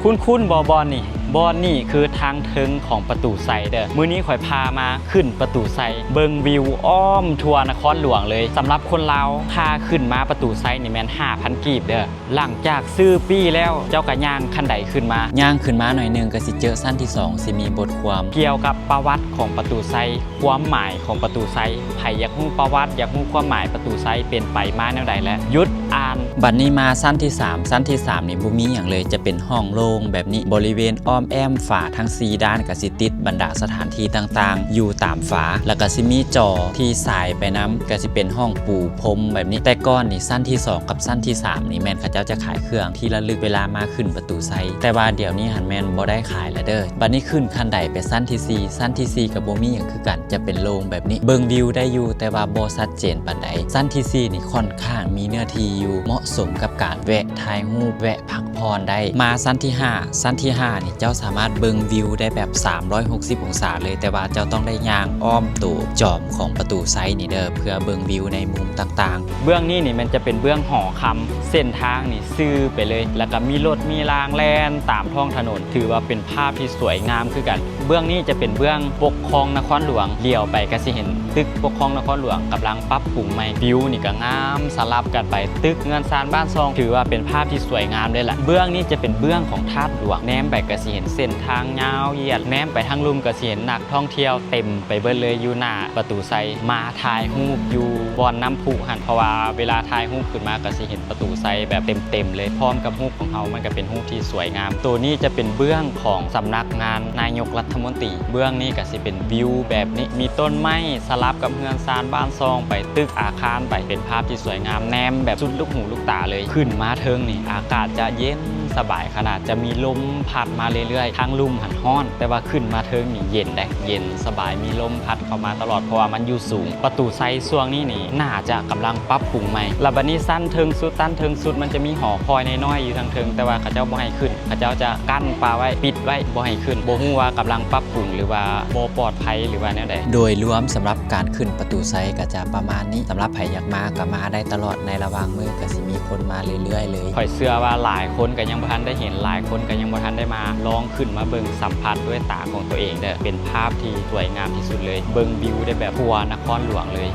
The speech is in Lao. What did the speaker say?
ຄຸ້ນໆບໍ່ບ່ອນນີ້? ບ່ອນນີ້ຄືທາງເທິງຂອງປະຕູໄຊເດີ້. ມື້ນີ້ຂ້ອຍພາມາຂຶ້ນປະຕູໄຊ ເບິ່ງວິວອ້ອມທົ່ວນະຄອນຫຼວງເລີຍ. ສຳລັບຄົນລາວ ຄ່າຂຶ້ນມາປະຕູໄຊນີ້ແມ່ນຫ້າພັນກີບເດີ້. ຫຼັງຈາກຊື້ປີ້ແລ້ວ ເຈົ້າກໍຍ່າງຂັ້ນໄດຂຶ້ນມາ. ຍ່າງຂຶ້ນມາໜ້ອຍໜຶ່ງກໍຊິເຈີຊັ້ນທີສອງ ຊິມີບົດຄວາມກ່ຽວກັບປະຫວັດຂອງປະຕູໄຊ, ຄວາມໝາຍຂອງປະຕູໄຊ. ໃຜຢາກຮູ້ປະຫວັດ, ຢາກຮູ້ຄວາມໝາຍປະຕູໄຊເປັນໄປມາແນວໃດ ແລະ ຢຸດອ່ານ. ບັດນີ້ມາຊັ້ນທີສາມ. ຊັ້ນທີສາມນີ້ບໍ່ມີຫຍັງເລີຍ, ຈະເປັນຫ້ອງໂລ່ງແບບນີ້. ບໍລິເວນອ້ອມແອ້ມຝາທັງສີ່ດ້ານກໍຊິຕິດບັນດາສະຖານທີ່ຕ່າງໆຢູ່ຕາມຝາ, ແລ້ວກໍຊິມີຈໍທີ່ສາຍໄປນຳ, ກໍຊິເປັນຫ້ອງປູພົມແບບນີ້. ແຕ່ກ່ອນນີ້ ຊັ້ນທີສອງກັບຊັ້ນທີສາມນີ້ແມ່ນເຂົາເຈົ້າຈະຂາຍເຄື່ອງທີ່ລະລຶກເວລາມາຂຶ້ນປະຕູໄຊ, ແຕ່ວ່າດຽວນີ້ຫັ້ນແມ່ນບໍ່ໄດ້ຂາຍແລ້ວເດີ້. ບັດນີ້ຂຶ້ນຂັ້ນໄດໄປຊັ້ນທີສີ່. ຊັ້ນທີສີ່ກໍບໍ່ມີຫຍັງຄືກັນ, ຈະເປັນໂລ່ງແບບນີ້. ເບິ່ງວິວໄດ້ຢູ່ ແຕ່ວ່າບໍ່ຊັດເຈນປານໃດ. ຊັ້ນທີສີ່ນີ້ຂ້ອນຂ້າງມີເນື້ອທີ່ຢູ່ ເໝາະສົມກັບການແວະຖ່າຍຮູບ ແວະພັກຜ່ອນໄດ້. ມາຊັ້ນທີຫ້າ. ຊັ້ນທີຫ້ານີ້ເຈົ້າສາມາດເບິ່ງວິວໄດ້ແບບສາມຮ້ອຍຫົກສິບອົງສາເລີຍ, ແຕ່ວ່າເຈົ້າຕ້ອງໄດ້ຍ່າງອ້ອມໂຕຈອມຂອງປະຕູໄຊນີ້ເດີ້ ເພື່ອເບິ່ງວິວໃນມຸມຕ່າງໆ. ເບື້ອງນີ້ນີ້ແມ່ນຈະເປັນເບື້ອງຫໍຄຳ. ເສັ້ນທາງນີ້ຊື່ໄປເລີຍ, ແລ້ວກໍມີລົດມີລາງແລ່ນຕາມທ້ອງຖະໜົນ, ຖືວ່າເປັນພາບທີ່ສວຍງາມຄືກັນ. ເບື້ອງນີ້ຈະເປັນເບື້ອງປົກຄອງນະຄອນຫຼວງ, ຫຼຽວໄປກໍຊິເຫັນຕຶກປົກຄອງນະຄອນຫຼວງກຳລັງປັບປຸງໃໝ່. ວິວນີ້ກໍງາມສະຫຼັບກັນໄປ, ຕຶກເຮືອນຊານບ້ານຊ່ອງ, ຖືວ່າເປັນພາບທີ່ສວຍງາມເລີຍລະ. ເບື້ອງນີ້ຈະເປັນເບື້ອງຂອງທາດຫຼວງ, ແນມໄປກໍຊິເຫັນເສັ້ນທາງຍາວຢຽດ, ແນມໄປທາງລຸ່ມກໍຊິເຫັນນັກທ່ອງທ່ຽວເຕັມໄປເບິດເລີຍຢູ່ໜ້າປະຕູໄຊ. ມາ ຖ່າຍຮູບຢູ່ບ່ອນນ້ຳພຸຫັ້ນ, ເພາະວ່າເວລາຖ່າຍຮູບຂຶ້ນມາກໍຊິເຫັນປະຕູໄຊແບບເຕັມໆເລີຍ. ພ້ອມກັບຮູບຂອງເຮົາ ມັນກໍເປັນຮູບທີ່ສວຍງາມ. ໂຕນີ້ຈະເປັນເບື້ອງຂອງສຳນັກງານນາຍົກລັດຖະມົນຕີ. ເບື້ອງນີ້ກໍຊິເປັນວິວແບບນີ້, ມີຕົ້ນໄມ້ສະຫຼັບກັບເຮືອນຊານບ້ານຊ່ອງໄປ, ຕຶກອາຄານໄປ, ເປັນພາບທີ່ສວຍງາມ, ແນມແບບສຸດລູກຫູລູກຕາເລີຍ. ຂຶ້ນມາເທິງນີ້ ອາກາດຈະເຢັນສະບາຍຂະໜາດ, ຈະມີລົມພັດມາເລື້ອຍໆ. ທາງລຸ່ມຫັ້ນຮ້ອນ, ແຕ່ວ່າຂຶ້ນມາເທິງນີ້ເຢັນເດ້, ເຢັນສະບາຍ, ມີລົມພັດ ເຂົ້າມາຕະຫຼອດ, ເພາະວ່າມັນຢູ່ສູງ. ປະຕູໄຊຊ່ວງນີ້ນີ້ໜ້າຈະກຳລັງປັບປຸງໃໝ່. ແລ້ວບັດນີ້ຊັ້ນເທິງສຸດ, ຊັ້ນເທິງສຸດມັນຈະມີຫໍຄອຍນ້ອຍໆຢູ່ທາງເທິງ, ແຕ່ວ່າເຂົາເຈົ້າບໍ່ໃຫ້ຂຶ້ນ, ເຂົາເຈົ້າຈະກັ້ນປະໄວ້, ປິດໄວ້, ບໍ່ໃຫ້ຂຶ້ນ. ບໍ່ຮູ້ວ່າກຳລັງປັບປຸງ ຫຼືວ່າບໍ່ປອດໄພ ຫຼືວ່າແນວໃດ. ໂດຍລວມສຳລັບການຂຶ້ນປະຕູໄຊກໍຈະປະມານນີ້. ສຳລັບໃຜຢາກມາກໍມາໄດ້ຕະຫຼອດ, ໃນລະຫວ່າງມື້ກໍຊິມີຄົນມາເລື້ອຍໆເລີຍ. ຂ້ອຍເຊື່ອວ່າຫຼາຍຄົນກໍຍັງບໍ່ທັນໄດ້ເຫັນ, ຫຼາຍຄົນກໍຍັງບໍ່ທັນໄດ້ມາ. ລອງຂຶ້ນມາເບິ່ງ, ສຳຜັດດ້ວຍຕາຂອງຕົວເອງເດີ້. ເປັນພາບທີ່ສວຍງາມທີ່ສຸດເລີຍ, ເບິ່ງວິວໄດ້ແບບທົ່ວນະຄອນຫຼວງເລີຍ.